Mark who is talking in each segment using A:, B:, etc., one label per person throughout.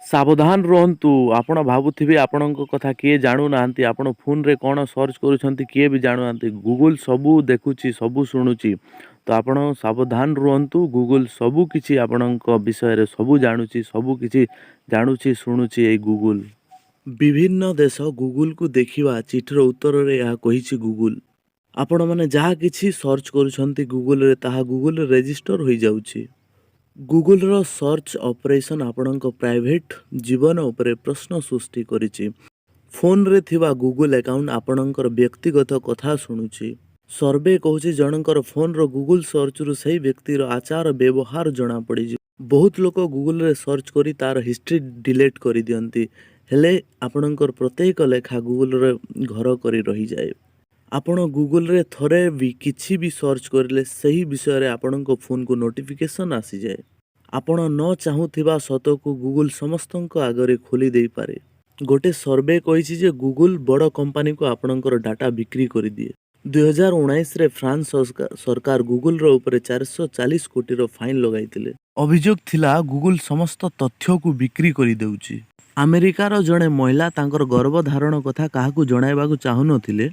A: ସାବଧାନ ରୁହନ୍ତୁ। ଆପଣ ଭାବୁଥିବେ ଆପଣଙ୍କ କଥା କିଏ ଜାଣୁନାହାନ୍ତି। ଆପଣ ଫୋନରେ କ'ଣ ସର୍ଚ୍ଚ କରୁଛନ୍ତି, କିଏ ବି ଜାଣୁନାହାନ୍ତି। ଗୁଗୁଲ୍ ସବୁ ଦେଖୁଛି, ସବୁ ଶୁଣୁଛି। ତ ଆପଣ ସାବଧାନ ରୁହନ୍ତୁ। ଗୁଗୁଲ୍ ସବୁ କିଛି ଆପଣଙ୍କ ବିଷୟରେ ସବୁ ଜାଣୁଛି, ସବୁ କିଛି ଜାଣୁଛି, ଶୁଣୁଛି ଏଇ ଗୁଗୁଲ୍। ବିଭିନ୍ନ ଦେଶ ଗୁଗୁଲକୁ ଦେଖିବା ଚିଠିର ଉତ୍ତରରେ ଏହା କହିଛି ଗୁଗୁଲ୍। ଆପଣମାନେ ଯାହା କିଛି ସର୍ଚ୍ଚ କରୁଛନ୍ତି ଗୁଗୁଲରେ, ତାହା ଗୁଗୁଲରେ ରେଜିଷ୍ଟର ହୋଇଯାଉଛି। ଗୁଗୁଲର ସର୍ଚ୍ଚ ଅପରେସନ୍ ଆପଣଙ୍କ ପ୍ରାଇଭେଟ୍ ଜୀବନ ଉପରେ ପ୍ରଶ୍ନ ସୃଷ୍ଟି କରିଛି। ଫୋନରେ ଥିବା ଗୁଗୁଲ ଆକାଉଣ୍ଟ ଆପଣଙ୍କର ବ୍ୟକ୍ତିଗତ କଥା ଶୁଣୁଛି। ସର୍ଭେ କହୁଛି, ଜଣଙ୍କର ଫୋନର ଗୁଗୁଲ ସର୍ଚ୍ଚରୁ ସେହି ବ୍ୟକ୍ତିର ଆଚାର ବ୍ୟବହାର ଜଣାପଡ଼ିଯିବ। ବହୁତ ଲୋକ ଗୁଗୁଲରେ ସର୍ଚ୍ଚ କରି ତାର ହିଷ୍ଟ୍ରି ଡିଲିଟ୍ କରିଦିଅନ୍ତି, ହେଲେ ଆପଣଙ୍କର ପ୍ରତ୍ୟେକ ଲେଖା ଗୁଗୁଲରେ ଘର କରି ରହିଯାଏ। ଆପଣ ଗୁଗୁଲରେ ଥରେ ବି କିଛି ବି ସର୍ଚ୍ଚ କରିଲେ, ସେହି ବିଷୟରେ ଆପଣଙ୍କ ଫୋନକୁ ନୋଟିଫିକେସନ୍ ଆସିଯାଏ। ଆପଣ ନ ଚାହୁଁଥିବା ସତକୁ ଗୁଗୁଲ ସମସ୍ତଙ୍କ ଆଗରେ ଖୋଲି ଦେଇପାରେ। ଗୋଟେ ସର୍ଭେ କହିଛି ଯେ ଗୁଗୁଲ ବଡ଼ କମ୍ପାନୀକୁ ଆପଣଙ୍କର ଡାଟା ବିକ୍ରି କରିଦିଏ। 2019ରେ ଫ୍ରାନ୍ସ ସରକାର ଗୁଗୁଲର ଉପରେ 440 କୋଟିର ଫାଇନ୍ ଲଗାଇଥିଲେ। ଅଭିଯୋଗ ଥିଲା, ଗୁଗୁଲ ସମସ୍ତ ତଥ୍ୟକୁ ବିକ୍ରି କରିଦେଉଛି। ଆମେରିକାର ଜଣେ ମହିଳା ତାଙ୍କର ଗର୍ଭଧାରଣ କଥା କାହାକୁ ଜଣାଇବାକୁ ଚାହୁଁନଥିଲେ,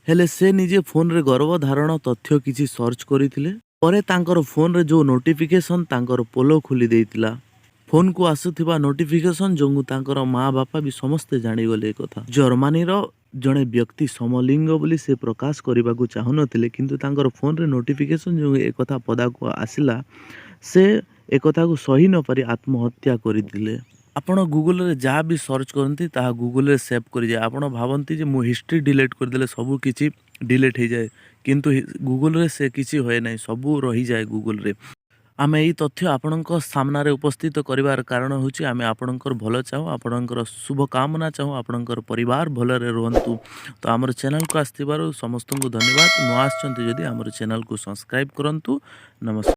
A: ହେଲେ ସେ ନିଜେ ଫୋନରେ ଗର୍ଭଧାରଣ ତଥ୍ୟ କିଛି ସର୍ଚ୍ଚ କରିଥିଲେ। ପରେ ତାଙ୍କର ଫୋନରେ ଯେଉଁ ନୋଟିଫିକେସନ୍ ତାଙ୍କର ପୋଲ ଖୋଲି ଦେଇଥିଲା। ଫୋନକୁ ଆସୁଥିବା ନୋଟିଫିକେସନ୍ ଯୋଗୁଁ ତାଙ୍କର ମା ବାପା ବି ସମସ୍ତେ ଜାଣିଗଲେ ଏ କଥା। ଜର୍ମାନୀର ଜଣେ ବ୍ୟକ୍ତି ସମଲିଙ୍ଗ ବୋଲି ସେ ପ୍ରକାଶ କରିବାକୁ ଚାହୁଁନଥିଲେ, କିନ୍ତୁ ତାଙ୍କର ଫୋନରେ ନୋଟିଫିକେସନ୍ ଯୋଗୁଁ ଏକଥା ପଦାକୁ ଆସିଲା। ସେ ଏକଥାକୁ ସହି ନପାରି ଆତ୍ମହତ୍ୟା କରିଥିଲେ। ଆପଣ ଗୁଗୁଲରେ ଯାହା ବି ସର୍ଚ୍ଚ କରନ୍ତି, ତାହା ଗୁଗୁଲରେ ସେଭ୍ କରିଯାଏ। ଆପଣ ଭାବନ୍ତି ଯେ ମୁଁ ହିଷ୍ଟ୍ରି ଡିଲିଟ୍ କରିଦେଲେ ସବୁ କିଛି ଡିଲିଟ୍ ହେଇଯାଏ, କିନ୍ତୁ ଗୁଗୁଲରେ ସେ କିଛି ହୁଏ ନାହିଁ। ସବୁ ରହିଯାଏ ଗୁଗୁଲରେ। ଆମେ ଏଇ ତଥ୍ୟ ଆପଣଙ୍କ ସାମ୍ନାରେ ଉପସ୍ଥିତ କରିବାର କାରଣ ହେଉଛି, ଆମେ ଆପଣଙ୍କର ଭଲ ଚାହୁଁ, ଆପଣଙ୍କର ଶୁଭକାମନା ଚାହୁଁ, ଆପଣଙ୍କର ପରିବାର ଭଲରେ ରୁହନ୍ତୁ। ତ ଆମର ଚ୍ୟାନେଲକୁ ଆସିଥିବାରୁ ସମସ୍ତଙ୍କୁ ଧନ୍ୟବାଦ। ନୂଆ ଆସିଛନ୍ତି ଯଦି, ଆମର ଚ୍ୟାନେଲକୁ ସବସ୍କ୍ରାଇବ୍ କରନ୍ତୁ। ନମସ୍କାର।